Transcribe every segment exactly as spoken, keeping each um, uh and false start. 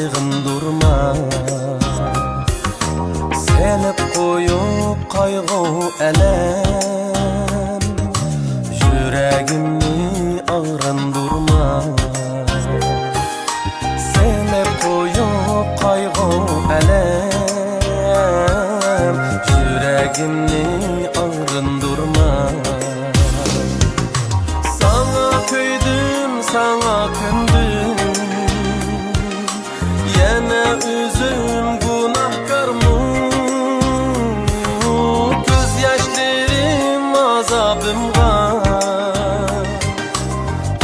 سېغىندۇرما، سېلىپ قويۇپ قايغۇ-ئەلەم، يۈرەگىمنى ئاغرىندۇرما. سېلىپ قويۇپ قايغۇ-ئەلەم، يۈرەگىمنى ئاغرىندۇرما. ساڭا كۆيدۈم، ساڭا كۆندۈم، يەنە ئۆزۈم گۇناھكارمۇ؟ كۆز ياشلىرىم ئازابىمغا،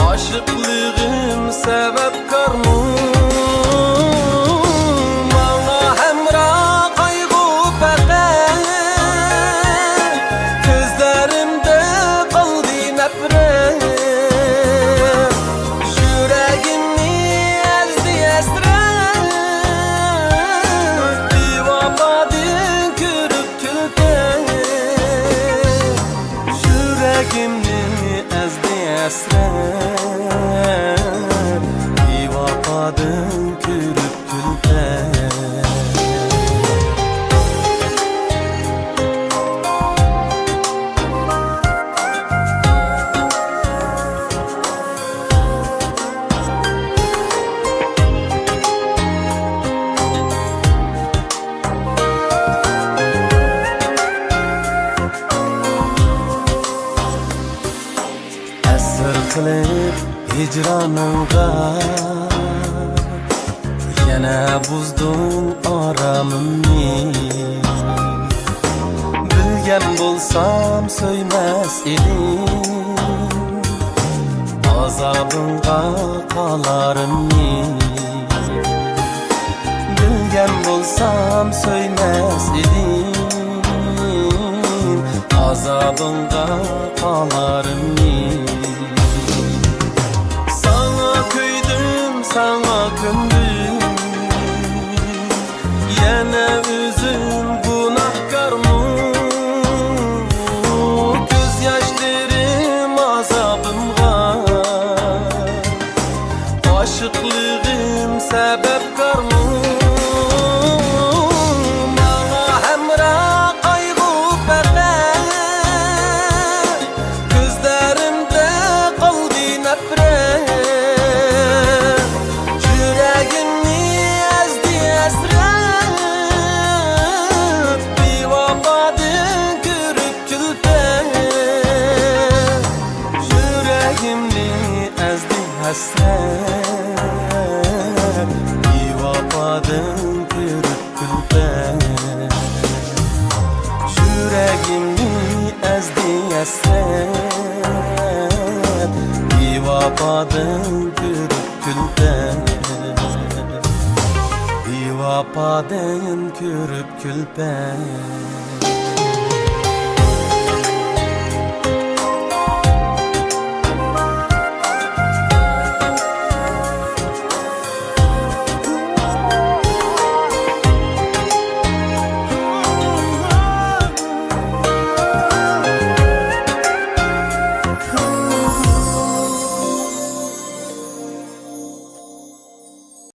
ئاشىقلىقىم سەۋەبكارمۇ؟ ماڭا ھەمراھ قايغۇ پەقەت، كۆزلىرىمدە قالدى نەپرەت. يۈرەگىمنى ئەزدى ھەسرەت، بىۋاپادىن كۆرۈپ كۈلپەت. يۈرەگىمنى ئەزدى ھەسرەت، بىۋاپادىن كۆرۈپ كۈلپەت. ئەسىر قىلىپ ھىجرانىڭغا، يەنە بۇزدۇڭ ئارامىمنى. بىلگەن بولسام سۆيمەس ئىدىم ئازابىڭغا قالارىمنى. بىلگەن بولسام سۆيمەس ئىدىم ئازابىڭغا قالارىمنى. ساڭا كۆيدۈم، ساڭا كۆندۈم، يەنە ئۆزۈم گۇناھكارمۇ؟ كۆز ياشلىرىم ئازابىمغا، ئاشىقلىقىم سەۋەبكارمۇ؟ ماڭا ھەمراھ قايغۇ پەقەت، كۆزلىرىمدە قالدى نەپرەت. يۈرەگىمنى ئەزدى ھەسرەت، بىۋاپادىن كۆرۈپ كۈلپەت. يۈرەگىمنى ئەزدى ھەسرەت، بىۋاپادىن كۆرۈپ كۈلپەت. يۈرەگىمنى ئەزدى ھەسرەت، بىۋاپادىن كۆرۈپ كۈلپەت. بىۋاپادىن كۆرۈپ كۈلپەت.